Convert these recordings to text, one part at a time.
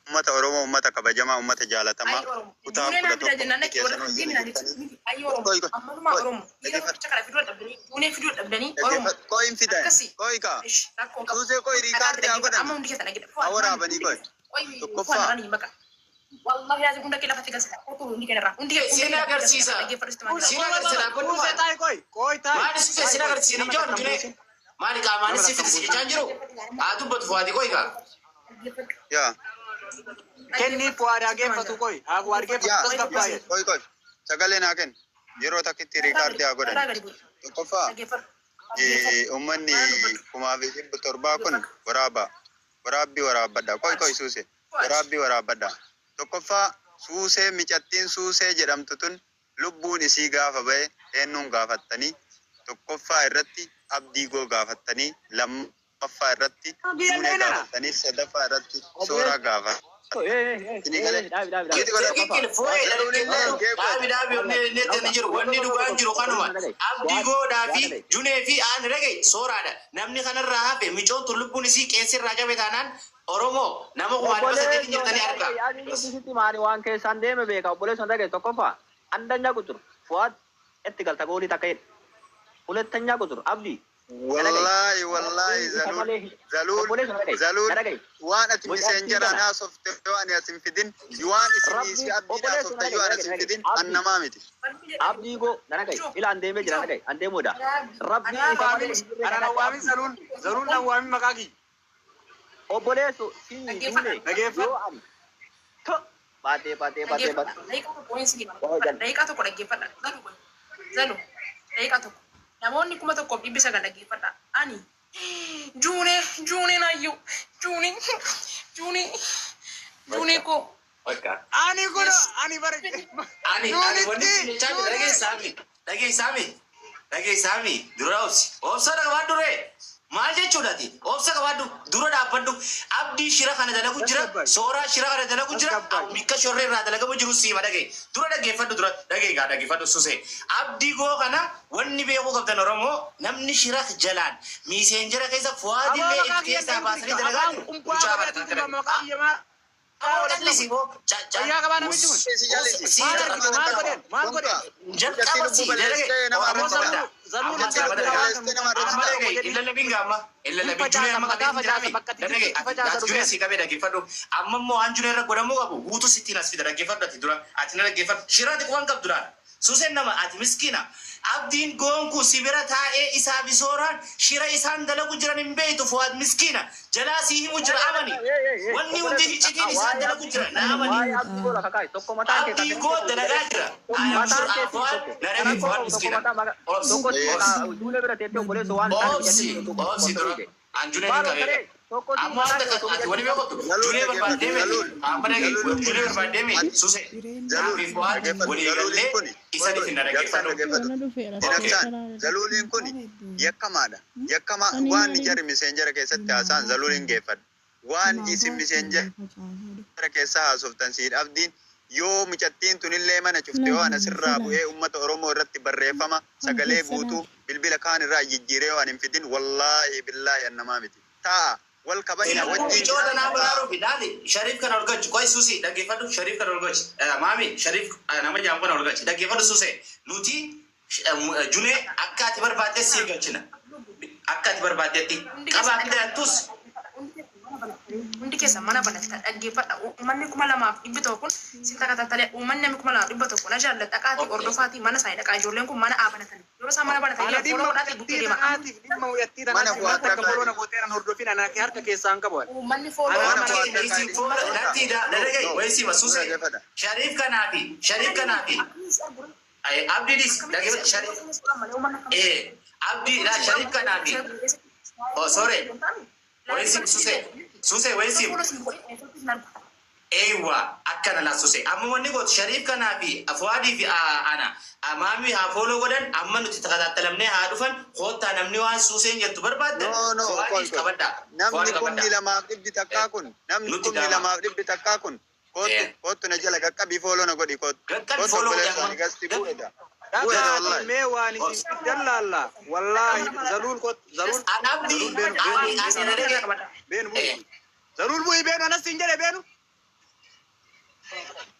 Uummata Oromoo, uummata kabajamaa, uummata jaalatamaa Ayi Oromo. kutaa Juunee kudha naa fida tokko jennaan hundi dhaqee warra keessanuu deemi jala naa jirtanii. miti. Ayi Oromo. Qoy qoy Ammalumaa qoy Oromo. Dhiira dhaggeeffadhu tokkicha kana fiduu dadhabdanii juunee fiduu dadhabdanii Oromo. dhaggeeffadhu qoy hin fidan Akkasi. qoy kaa Ish rakkoo hin qabu. suusee qoy Dhaqaatti riikaardi haa dhaggeeffadha. Amma godhani hundi keessan dhaggeeffadha. haa Fuwaad maali waraabanii hundi qoy keessan. Qoy fuwaad tokkoffaa narraan baqa. Wallahi laazim hunda kee lafatti galchita. Qotu hundi kee narraa. Hundi kee hunda Sin kee lafatti galchita. agarsiisa. Dhaggeeffadhu sitti maal Sin jira. agarsiisa dhaabbadhu Suusee maali? taa'i qoy qoy taa'i Maali suusee taa'i sin qoy agarsiisa nama ijoon takka hin junee? buusin Maali nama qaamaanis si takka hin fidis buusin. jechaan jiru? Haa dubbatu fuwaati qoy kaa. yaa Kenni fuwaad haa geeffatu qoy haa fuwaad geeffatu yaa yaa tasgabbaa'e. qoy qoy sagalee naa kenni yeroo takkitti riikaardi haa godhani tokkoffaa uummanni 1700 kun waraabaa waraabbii waraabbadha qoy qoy suuse waraabbii waraabbadha tokkoffaa suusee micattiin suusee jedhamtu tun lubbuun isii gaafa ba'e eenyuun gaafattanii tokkoffaa irratti abdii goo gaafattanii lammaffaa irratti juunee gaafattanii sadaffaa irratti sooraa gaafattanii galee miti godhadhu Tikikkil foo'ee zaluunillee dhaggeeffadhu. geeqoy Dhaabi dhaabi onnee inni jiru. Wanni dhugaan jiru kanuma. Abdii goodhaa fi junee fi aan dhagaye sooraadha. Namni kanarraa hafe micoon tun lubbuun isii qeensirraa cabe taanaan Oromoo nama 1800 Obboleessoo jirtanii argaa. dhagaye ani nuti sitti maani waan keessaan deeme beeka obboleessoo dhagaye tokkoffaa አንደኛ ቁጥር ፉአድ itti galta goolii takka jedhe ሁለተኛ ቁጥር አብዲ Wallahi wallahi isa zaluul malee zaluul obboleessoo dhagaye zaluul dhagaye waan ati mucattii miseenjaraan kana haasofte yoo ani as hin fidin waan isinii rabbi si abdiin obboleessoo haasofte yoo dhagaye ani as dhagaye hin dhagaye fidin an abdi namaa miti. abdii go dhagaye ila an deemee jira dhagaye an deemuudha rabbi isa malee Waamin hin jirre ana kanatti waamin abdi zaluul zaluul na waamin maqaa kiyya. obboleessoo si duune Dhageeffadhu. yoo ani to baatee baatee baatee Dhaggeeffadha. baatee Daqiiqaa tokko wayii isin waa gal Daqiiqaa tokko dhaggeeffadha. Zalu kun. Zalu. Daqiiqaa tokko. Namoonni 1900 dhaggeeffadha. Ani juunee juunee naayyuu juunee juunee juunee koo. Bakka. Ani kun ani bara Ani ani wanni juunitti jechaa jiru juunee. dhageessaami. Dhageessaami. Dhageessaami. Dura obsi. Obsa qabaadhu ree. Maal jechuudhaati? Obsa qabaadhu. Dura dhaabbadhu. Abdii shira kana dalagu jira. Tasgabbaa'e. Sooraa shira kana dalagu jira. Tasgabbaa'e. Bikka shorree irraa dalagamu jiru siima dhagaye. Dura dhaggeeffadhu dura. Dhagaye gaa dhaggeeffadhu susee. Abdii goo kana wanni beekuu qabdan Oromoo namni shira jalaan miiseenjera keessa Aboo fuwaadillee maqaa itti kiyya keessaa hin baasanii dhayinii dalagaa afaan jiru. qunqaa Mucaa godhee baratan ati maqaa kiyya maal Aboo jallisii boo. fayyaa qabaa namichi kun. Si jalisi. Si Maal argite maal godheen maal Gonka godheen. mucattii jalqaba lubbuu si dalage balleessitee nama Oromoo Aboo arrabsita. sabada. zaluul zaluul Amma Mucattii sabada lubbuu dhagaye. balleessitee nama Amma arrabsita. dhagaye illa labin gaama. Illa Hin labin junee facaasa amma mataa qabee facaasa jiraami. bakka Dalage xixiqqootti facaasa ati junee dhufeen. si qabee dhaggeeffadhu. Amma immoo waan junee irra godhamuu qabu guutuu sittiin as fida dhaggeeffadhu ati dura. Ati na dhaggeeffadhu. Shiraati quban qabdu laala. Suuseen nama ati miskiina. Abdiin goonku si bira taa'ee isaa fi sooraan shira isaan dalagu jiran hin beektu fuwaad miskiina. Jalaa sii himu jira amani. Wanni hundi hiccitiin isaan dalagu jira na amani. waa'ee abdii gola kakaay tokko mataan kee Abdii goo dalagaa jira. mataan kee Fuwaad tokko na dhagaye rakkoo fuwaad qabu tokko miskiina. mataa Obsi tokko obsi. duule bira teettee obboleessoo waan taane Obsi obsi dura. Anjunee ni maal qabee. obbolee tokko si Amma mataa wanta kee ati wani beektu Zaluul junee dhaggeeffadhu. barbaaddee miti. Zaluul Amma dhagaye zaluul junee barbaaddee miti. ati Suse zaluul naaf fuwaad dhaggeeffadhu. walii Zaluuliin gallee kuni isa qoy ni qoy finna jaksaan dhaggeeffadhu. dhaggeeffadhu. Dinabsaan zaluuliin kuni yakkamaadha. Yakkama waan jarri miseenjera keessatti haasa'an zaluuliin geeffadha. Waan isin miseenjera keessa haasoftan siin abdiin yoo mucattiin tunillee mana cufte yoo ana sirraa bu'ee uummata Oromoo irratti barreeffama sagalee guutuu bilbila kaan irraa jijjiiree yoo ani hin fidin wallaahi billaahi an namaa miti. Taa'a wal kabajna wajjin Micoota naa jiraanna taa'a. baraaruuf ilaali. Shariif kana ol galchi. Qoy suusi dhaggeeffadhu. Shariif kana ol galchi. Maami Shariif nama jaamu kana ol galchi. Dhaggeeffadhu suuse. Nuti junee akka ati barbaadde siif galchina. Akka ati barbaaddetti. Hundi Qabaa keessan fidattus. Hundi keessan mana banattan dhaggeeffadha. Uummanni 2100 kun sin takatattalee uummanni namni 2100 na jaalladha. Dhaqaatii hordofaatii mana isaanii dhaqaa. Ijoolleen kun mana dhaabanatan. Yeroo isaan mana banatan Ana yaa dhimma fooloo godhaatii bukkee mucattii deema. tanaatiif dhimma mucattii Mana tanaatiif fuwaad waan takka rakkaa foloo na gooteeran hordofin anaa kee harka keessaa hin qabu. Uummanni Ana fooloo Mana mana fuwaad Okay, rakkaa isin foora Gonka natti no dalagay no wayisi nu masuse dhaggeeffadha. Shariif kanaafi Shariif kanaafi Abdiinis dhaggeeffadhu Shariif Abdii la Shariif kanaafi oh sorry wayisi suse suse wayisi eewa akkana la suse amma wanni gootu Shariif kanaafi Fuwaadii fi ana amaami haa fooloo godhan amma nuti takataattalamnee haa dhufan koottaa namni waan suuseen jettu barbaaddan No no qoy Fuwaadiif qoy. qabadhaa Namni Fuwaad kumni qabadhaa lamaaf dhibbi takkaa kun namni nutti kumni daama lamaaf dhibbi takkaa kun kootu kootu na jala qaqqabii fooloo na godhi kootu gaqqabi kootu fooloo godhi obboleessa amma ani gasti bu'eedha bu'eedha Dhagaatii wallaahi. mee waan isin fiddan laalla. Wallaahi zaluul kot zaluul An abdii zaluul beenu ani beenu ani na dhagaye beenu bu'i. Zaluul bu'i beenu anas siin jedhe beenu.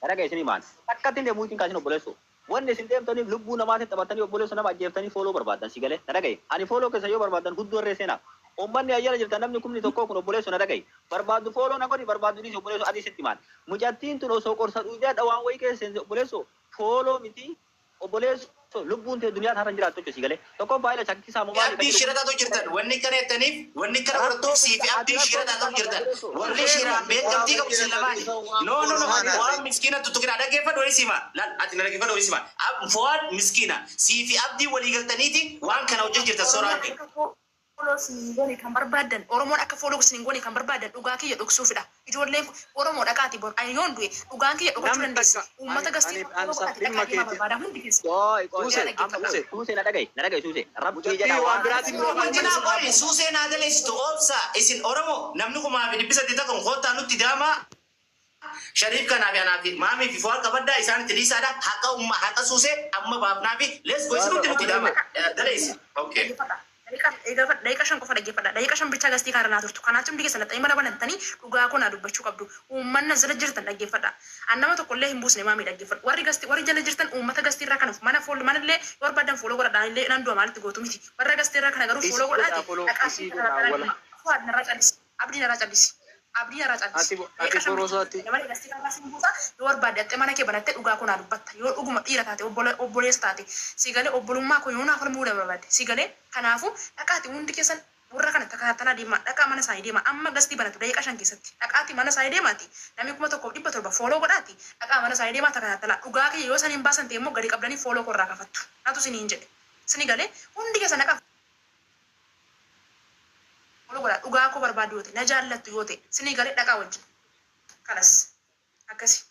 Dhagaye isin himaan. Takkatti illee muutiin kaasin obboleessu. Wanni isin deemtaniif lubbuu namaatiin taphatanii obboleessa nama ajjeeftanii follow barbaadan si galee. Na dhagaye. Ani follow keessa yoo barbaadan guddoo irree seenaa. Uummanni ayyala jirtan namni 10,000 kun obboleessu na dhagaye. Barbaaddu follow na godhi, barbaaddu dhiisi obboleessu, adii sitti himaan. Mucattiin tun osoo qorsa dhuydee dhawaan wayii keessa seente obboleessu, follow miti obboleessu, lubbuun tee duniyaa har'a hin jiraattu jechuudha si galee. Tokkoon baay'ee shakkisaa moo maali? Abdii shira taatu jirtan. Wanni kana jettaniif, wanni kana godhattuuf sii fi abdiin shira taatu jirtan. Warri shiraan beekamtii qabu isin lamaani. No, no, no, waan miskiina tuttuqina dhaggeeffadhu wayii sima. Laal, ati na dhaggeeffadhu wayii sima. Fuwaad miskiina sii fi abdii walii galtaniiti waan kana hojjech jirtan sooraan. Follow isin goone kan barbaadan, Oromoon akka follow isin goone kan barbaadan dhugaa kiyya dhoksuufidha. Ijoolleen kun Oromoo dhaqaati bor ani yoon du'e dhugaan kiyya dhokachuu Namni dandeessi. takka Uummata ani gastii ani follow ani godhaati dhimma dhaqaa deemaa keeti. barbaada hundi keessa. Qoy qoy. Suuse, Amma Suuse. Suuse, na dhagaye, na dhagaye Suuse. Rabbii Mucattii jedha waan waan. biraatiin nu Wanti qoy suusee naa daleessitu obsa isin Oromoo namni 1800 kun koottaa nutti daamaa. Shariif kanaa fi anaa fi maamii fi fuwaad qabaddaa isaan itti dhiisaadha. Haqa umma haqa suusee amma baafnaa fi let's go, isin nutti nutti daama daleessi. Okay. Daqiiqa 5 qofa dhaggeeffadha. Daqiiqa 5 bichaa gastii kaara naa turtu. Kanaaf hundi keessa laxxanii mana banatanii dhugaa koo naa dubbachuu qabdu. Uummanna jala jirtan dhaggeeffadha. An nama tokko illee hin buusne maamii dhaggeeffadhu. Warri gastii warri jala jirtan uummata gastii irraa kanaaf mana follow manallee yoo barbaadan follow godhadhaan illee nan du'a maalitti gootu miti. Warra gastii irraa kana garuu Isii follow godhaa godhaati. follow Dhaqaa isii godhaa wala. Fuwaad narraa callisi. Abdii narraa callisi. Abdii narraa callisi. Ati Daqiiqa ati 5 boroosaatti. Nama gastii kanarraa sin buusa, yoo barbaadde hattee mana kee banattee dhugaa koo naa dubbatta. Yoo dhuguma dhiira taate, obboleessa taate, si galee obbolummaa koo yoo naa falmuu barbaadde si galee. Kanaafuu dhaqaati hundi keessan warra kana takaatalaa deemaa, dhaqaa mana isaanii deemaa. Amma gastii banatu daqiiqa 5 keessatti dhaqaati mana isaanii deemaati. Namni 1700 follow godhaati dhaqaa mana isaanii deemaa takaatalaa. Dhugaa kiyya yoo saniin baasan ta'e immoo gadi qabdanii follow koo irraa kafattu natu isiniin jedhe. Sini galee hundi keessan dhaqaa follow godhaa. Dhugaa koo barbaadu yoo ta'e, na jaallattu yoo ta'e, sini galee dhaqaa wajjin kalas akkasi.